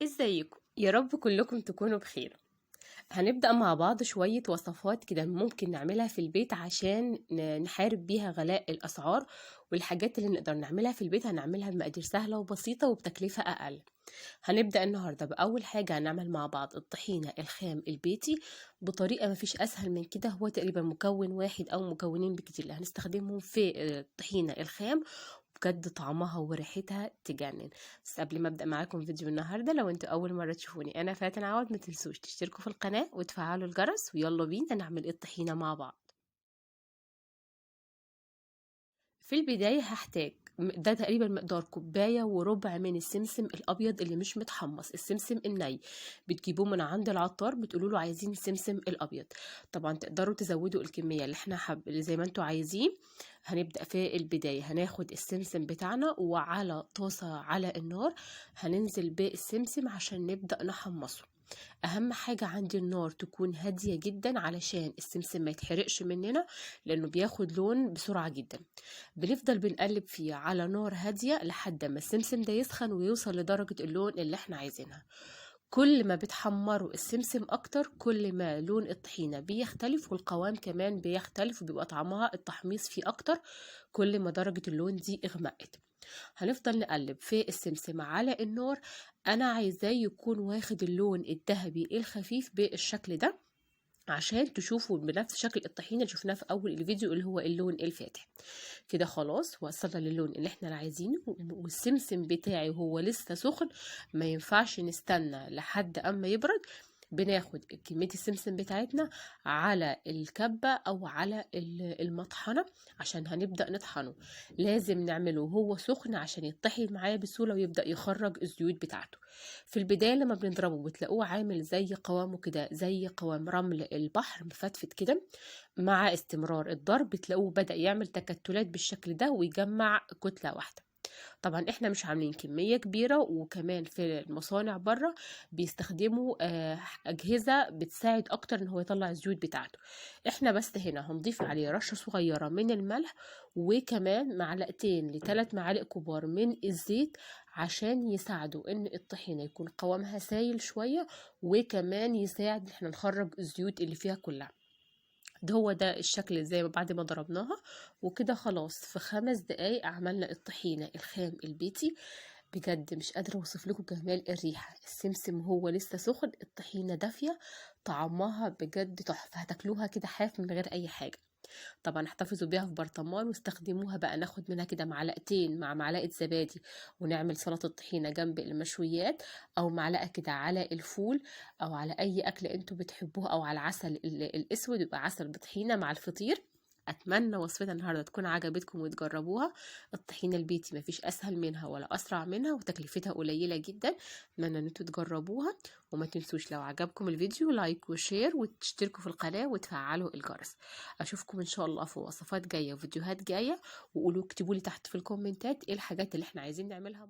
ازيكم؟ يا رب كلكم تكونوا بخير. هنبدأ مع بعض شوية وصفات كده ممكن نعملها في البيت عشان نحارب بيها غلاء الأسعار، والحاجات اللي نقدر نعملها في البيت هنعملها بمقادير سهلة وبسيطة وبتكلفة أقل. هنبدأ النهاردة بأول حاجة هنعمل مع بعض الطحينة الخام البيتي بطريقة مفيش أسهل من كده. هو تقريبا مكون واحد أو مكونين بكتير اللي هنستخدمهم في الطحينة الخام، بجد طعمها وريحتها تجنن. بس قبل ما ابدا معاكم فيديو النهارده، لو انتوا اول مرة تشوفوني انا فاتن عوض، ما تنسوش تشتركوا في القناة وتفعلوا الجرس، ويلا بينا نعمل الطحينه مع بعض. في البداية هحتاج ده تقريبا مقدار كوباية وربع من السمسم الابيض اللي مش متحمص، السمسم الني، بتجيبوه من عند العطار، بتقولوا له عايزين السمسم الابيض. طبعا تقدروا تزودوا الكمية اللي احنا زي ما انتوا عايزين. هنبدا في البداية هناخد السمسم بتاعنا وعلى طاسه على النار هننزل بالسمسم عشان نبدا نحمصه. اهم حاجة عندي النار تكون هادية جدا علشان السمسم ما يتحرقش مننا، لانه بياخد لون بسرعة جدا. بنفضل بنقلب فيه على نار هادية لحد ما السمسم ده يسخن ويوصل لدرجة اللون اللي احنا عايزينها. كل ما بتحمروا السمسم اكتر كل ما لون الطحينة بيختلف والقوام كمان بيختلف وبيبقى طعمها التحميص فيه اكتر كل ما درجة اللون دي اغمقت. هنفضل نقلب في السمسم على النار. انا عايزاه يكون واخد اللون الذهبي الخفيف بالشكل ده عشان تشوفوا بنفس شكل الطحينه اللي شفناه في اول الفيديو اللي هو اللون الفاتح كده. خلاص وصلنا للون اللي احنا عايزينه، والسمسم بتاعي وهو لسه سخن ما ينفعش نستنى لحد اما يبرد. بناخد كمية السمسم بتاعتنا على الكبة او على المطحنة عشان هنبدأ نطحنه. لازم نعمله وهو سخن عشان يطحن معايا بسهولة ويبدأ يخرج الزيوت بتاعته. في البداية لما بنضربه بتلاقوه عامل زي قوامه كده، زي قوام رمل البحر مفتفت كده. مع استمرار الضرب بتلاقوه بدأ يعمل تكتلات بالشكل ده ويجمع كتلة واحدة. طبعا احنا مش عاملين كمية كبيرة، وكمان في المصانع بره بيستخدموا اجهزة بتساعد اكتر ان هو يطلع الزيوت بتاعته. احنا بس هنا هنضيف عليه رشة صغيرة من الملح وكمان معلقتين لثلاث معالق كبار من الزيت عشان يساعدوا ان الطحينة يكون قوامها سايل شوية، وكمان يساعد احنا نخرج الزيوت اللي فيها كلها. ده هو ده الشكل زي ما بعد ما ضربناها وكده. خلاص في 5 دقايق عملنا الطحينة الخام البيتي. بجد مش قادرة اوصف لكم جمال الريحة. السمسم هو لسه سخن، الطحينة دافية، طعمها بجد تحفة، هتاكلوها كده حاف من غير اي حاجة. طبعا احتفظوا بيها في برطمان واستخدموها بقى، ناخد منها كده معلقتين مع معلقة زبادي ونعمل سلطة طحينة جنب المشويات، او معلقة كده على الفول او على اي اكل انتوا بتحبوه، او على العسل الاسود، يبقى عسل بطحينة مع الفطير. اتمنى وصفتنا النهارده تكون عجبتكم وتجربوها. الطحينه البيتي مفيش اسهل منها ولا اسرع منها، وتكلفتها قليله جدا. اتمنى ان انتوا تجربوها، وما تنسوش لو عجبكم الفيديو like و share وتشتركوا في القناة وتفعلوا الجرس. اشوفكم ان شاء الله في وصفات جاية وفيديوهات جاية، وقولوا اكتبوا لي تحت في الكومنتات ايه الحاجات اللي احنا عايزين نعملها.